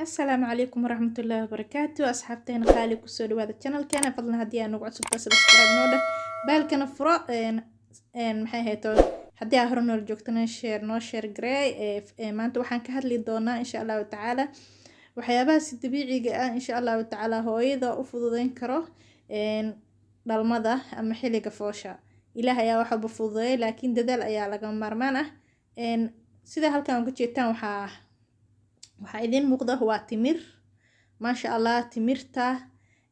Asalaamu calaykum waraxmatullaahi wabarakaatu. Asxaabteena qaali, kusoo dhawaada channelkeena. Fadlan haddii aa nagu cusubta, subscribe noo dheh, bellkana furo. Maxay ahayto, haddii aa hore noola joogtana, share noo share garee. Maanta waxaan ka hadli doonaa, insha Allahu tacaala, waxyaabaha si dabiiciga ah, insha Allahu tacaala, hooyada u fududeyn karo dhalmada ama xilliga foosha. Ilaah ayaa wax walba fududeeyay, laakiin dadaal ayaa lagama maarmaan ah. Sida halkan uga jeedtaan, waxaa idiin muuqda waa timir. Maasha Allah, timirta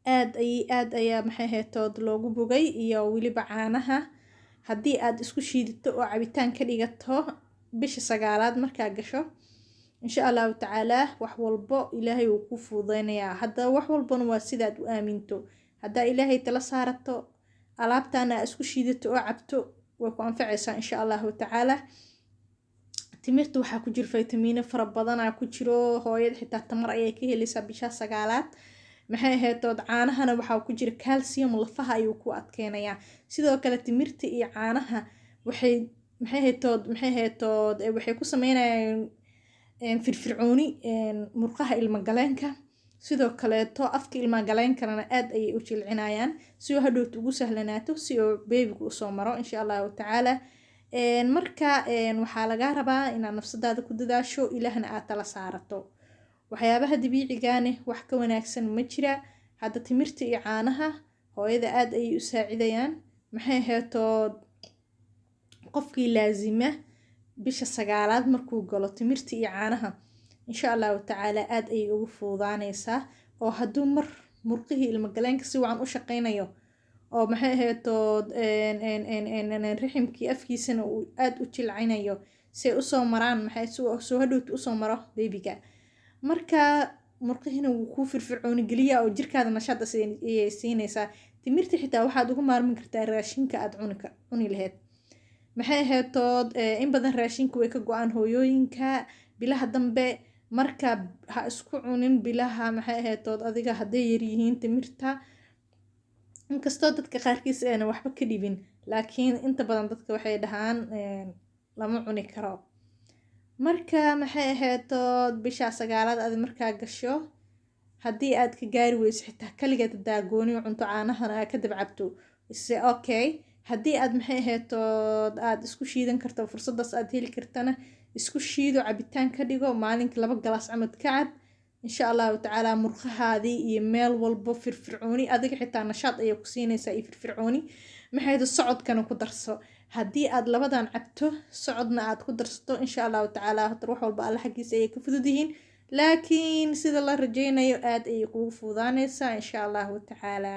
aad ay aad ayaa, maxay ahaytood, loogu bogay, iyo weliba caanaha. Haddii aad isku shiidato oo cabitaan ka dhigato bisha sagaalaad markaa gasho, insha Allahu tacaala, wax walbo Ilaahay wuu ku fududeynayaa. Haddaba wax walbana waa sidaad u aaminto. Haddaa Ilaahay tala saarato, alaabtana aa isku shiidato oo cabto, way ku anfacaysaa, insha Allahu tacaala. Timirta waxaa ku jiro faytamiino fara badanaa ku jiro. Hooyada xitaa tamar ayay ka helaysaa bisha sagaalaad. Maxay ahaytood, caanahana waxaa ku jira calcium, lafaha ayuu ku adkeynayaa. Sidoo kale timirta iyo caanaha waxay, maxay ahaytood, waxay ku sameynayaan firfircooni murqaha ilmagaleenka. Sidoo kaleeto afka ilmagaleenkana aad ayay u jilcinayaan, si oo hadhowta ugu sahlanaato si oo babygu usoo maro, insha Allahu tacaala. Marka waxaa lagaa rabaa inaad nafsadaada ku dadaasho, Ilaahna aad tala saarato. Waxyaabaha dabiicigaane wax ka wanaagsan ma jira. Hadda timirta iyo caanaha hooyada aad ayay u saacidayaan. Maxay ahaytood, qofkii laasima bisha sagaalaad markuu galo timirta iyo caanaha, insha Allahu tacaala, aad ayay ugu fududaanaysaa. Oo hadduu mar murqihii ilmagaleenka si wacan u shaqeynayo, oo, maxay ahaytood, riximkii afkiisana uu aada u jilcinayo, si ay usoo maraan, maxay, soo hadhowta usoo maro babyga, marka murqihina wuu kuu firfircooni geliyaa oo jirkaada nashaad ayay siinaysaa. Timirta xitaa waxaad uga maarmin kartaa raashinka aad cuni lahayd. Maxay ahayd, in badan raashinka way ka go-aan hooyooyinka bilaha dambe. Marka ha isku cunin bilaha, maxay ahayd, adiga hadday yaryihiin timirta. Inkastoo dadka qaarkiis ayna waxba ka dhibin, laakiin inta badan dadka waxay dhahaan lama cuni karo. Marka, maxay ahayd, bisha sagaalaad aad markaa gasho, haddii aad ka gaari weyso, xitaa kaligeed hadaa gooni cunto, caanahana aad ka dabcabto, ise okay. Haddii aad, maxay ahayd, aad isku shiidan karto, fursadaas aad heli kartana, isku shiido, cabitaan ka dhigo, maalinka 2 galaas camad ka cab. Insha Allahu tacaala, murqahaadii iyo meel walbo firfircooni, adiga xitaa nashaad ayay ku siinaysaa iyo firfircooni. Maxay, socodkana ku darso. Haddii aad labadan cabto, socodna aad ku darsato, insha Allahu tacaala, horta wax walba Alla xaggiisa ayay ka fudud yihiin, laakiin sida la rajeynayo aad ayay kugu fududaanaysaa, insha Allahu tacaala.